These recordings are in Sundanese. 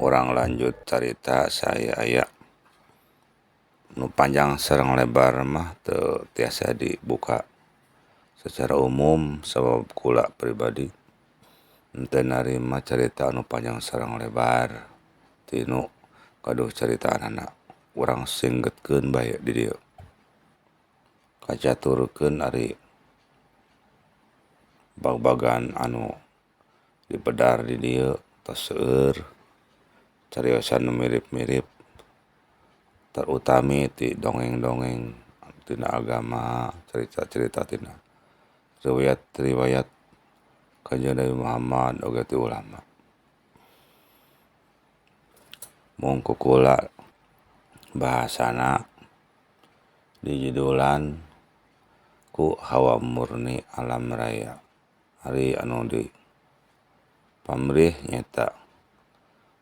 Urang lanjut carita saya aya nu panjang sareng lebar mah teu tiasa dibuka secara umum sabab kula pribadi henteu narima carita anu panjang sareng lebar tinu gaduh caritaanana urang singgetkeun bae di dieu. Kacaturkeun ari bag-bagan anu dipedar di dieu tos seueur cariosan nu mirip-mirip terutami ti dongeng-dongeng tina agama carita-carita tina riwayat-riwayat Kanjeng Nabi Muhammad oge ti ulama. Mung ku kula bahasana dijudulan ku hawa murni alam raya ari anu di pamrih nyaeta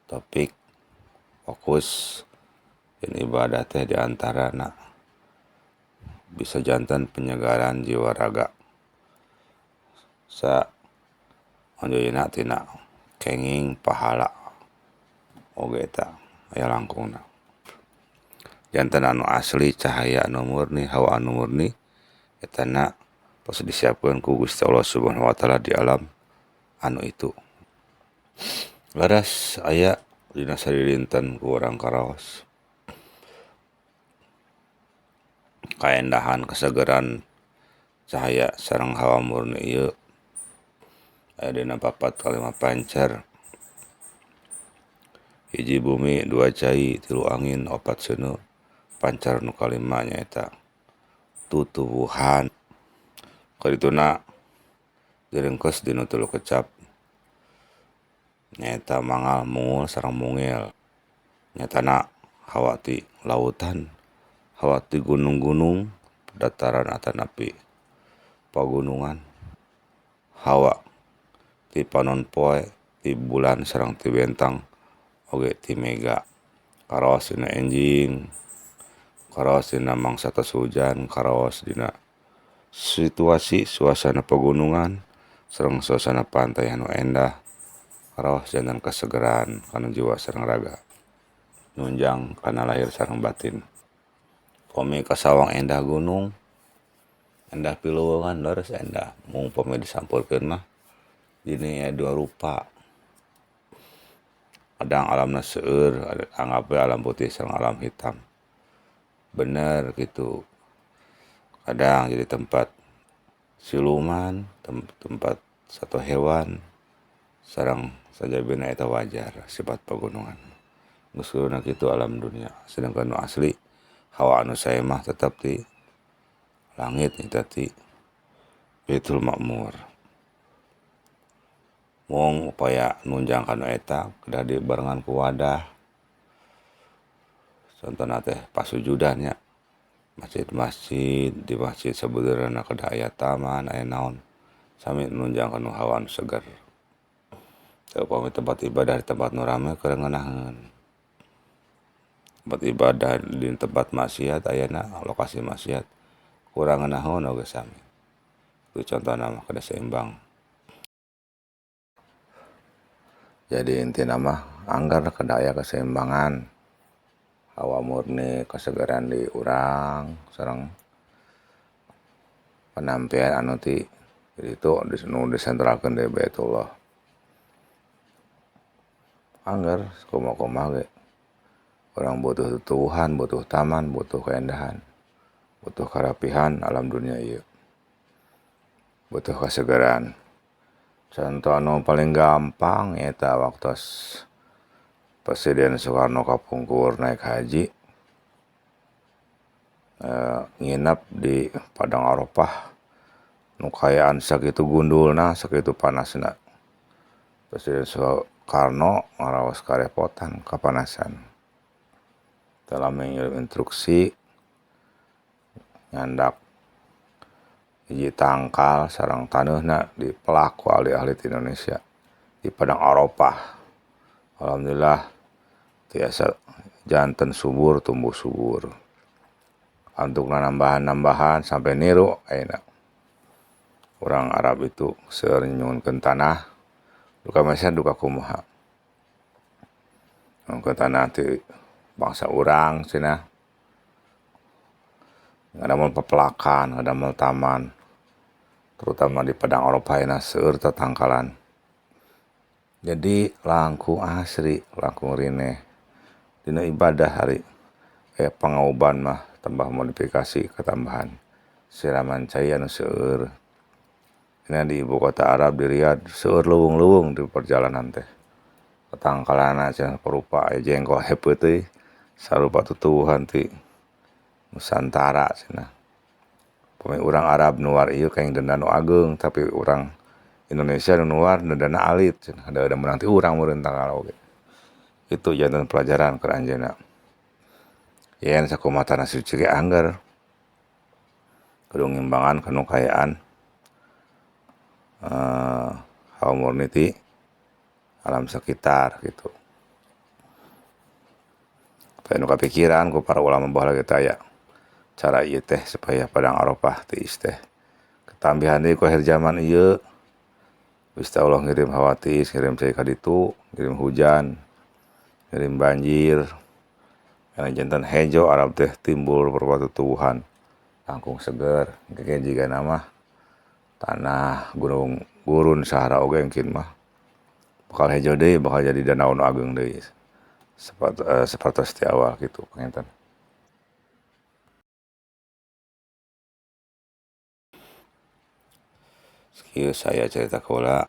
topik fokus dina ibadah teh diantarana bisa janten penyegaran jiwa raga sa anjeunna tina kenging pahala oge eta aya langkungna janten anu asli cahaya anu murni hawa anu murni etana tos disiapkeun ku Gusti Allah Subhanahu wa taala di alam anu itu. Leres aya dina sadidinten ku urang karaos kaendahan kasegeran cahaya sareng hawa murni ieu aya dina papat kalima pancer hiji bumi dua cai tilu angin opat seuneu pancer nu kalima nyaeta tutuwuhan kadituna diringkes dina tilu kecap nyaeta mangal mungul sareng mungil nyatana hawa ti lautan hawa ti gunung-gunung dataran atanapi pagunungan hawa ti panon poe ti bulan sareng ti bentang oge ti mega karaos dina enjing karaos dina mangsa tos hujan karaos dina situasi suasana pagunungan sareng suasana pantai anu endah karaos janten kasegeran kana jiwa sareng raga nunjang kana lahir sareng batin. Pami kasawang endah gunung endah piluweungan leres endah mung pami disampurkeun mah dini aya dua rupa kadang alamna seueur anggap we alam putih sareng alam hitam bener kitu kadang jadi tempat siluman tempat satu hewan sareng sajabina eta wajar sifat pagunungan geus kuduna kitu alam dunia sedangkan nu asli hawa anu sae mah tetep di langit nyaeta ti Baitul Makmur. Mung upaya nunjang kana eta kedah dibarengan ku wadah contona teh pasujudan nya masjid-masjid di masjid sabudeureunna kedah aya taman aya naon sami nunjang kana hawa anu seger. Upami tempat ibadah di tempat nu rame keur ngeunaheun. Tempat ibadah di tempat maksiat ayana lokasi maksiat kurang ngeunaheun oge sami. Itu contona mah kedah seimbang. Jadi intina mah anggar kedah aya keseimbangan hawa murni kasegaran di urang sareng penampian anu ti itu nu disentralkeun di Baitullah. Anggar kumaha-kumaha ge urang butuh tutuwuhan, butuh taman, butuh keindahan, butuh karapihan alam dunia ieu. Butuh kasegaran. Contoh anu paling gampang nyaeta waktos Presiden Soekarno kapungkur naik haji nginep di Padang Arafah nu kaayaan sakitu gundulna sakitu panasna. Presiden Soekarno ngaraos karepotan kapanasan. Teu lami ngirim instruksi nyandak hiji tangkal sareng taneuhna dipelak ku ahli-ahli ti Indonesia di Padang Arafah. Alhamdulillah tiasa janten subur tumbuh subur. Antukna nambahan-nambahan sampai niru ayeuna. Urang Arab itu seueur nyuhunkeun tanah duka meser duka kumaha. Ke tanah ti bangsa urang cenah. Ngadamel pepelakan, ngadamel taman. Terutama di Padang Arafah ayeuna seueur tatangkalan. Jadi langkung asri, langkung rineh. Dina ibadah hari aya pangauban mah tambah modifikasi katambahan siraman cai anu seueur. Dina di ibu kota Arab di Riyadh seueur leuweung-leuweung di perjalanan teh. Tatangkalanna cenah rupa aya jengkol heupeut sarupa tutuwuhan ti Nusantara cenah. Upami urang Arab nuar ieu kaing denda nu ageung tapi urang Indonesia nu nuar dendana alit cenah da meunang ti urang meureun tangkal oge. Itu janten pelajaran keur anjeunna. Yen sakumaha tanah suci ge angger kudu ngimbangan kanu kaayaan hawa murni ti alam sekitar gitu. Teu nu kapikiran ku para ulama baheula ge teh aya cara ieu teh supaya Padang Arafah tiis teh. Katambihan deui ku akhir zaman ieu Gusti Allah ngirim hawa tiis, ngirim cai ka ditu, ngirim hujan, ngirim banjir. Janten hejo Arab teh timbul beberapa tutuwuhan langkung seger engke jigana mah tanah gunung gurun Sahara oge engkin mah bakal hejo deui bakal jadi danau nu ageung deui sapertos ti awal kitu panginten. Sakieu saya carita kaula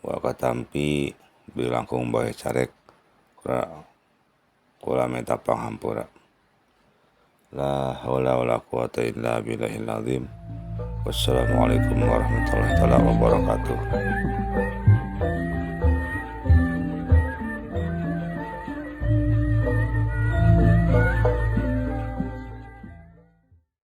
moal katampi bilih langkung bae carek kula minta panghampura. La haula wala quwata illa billahil azim. Wassalamualaikum warahmatullahi taala wabarakatuh.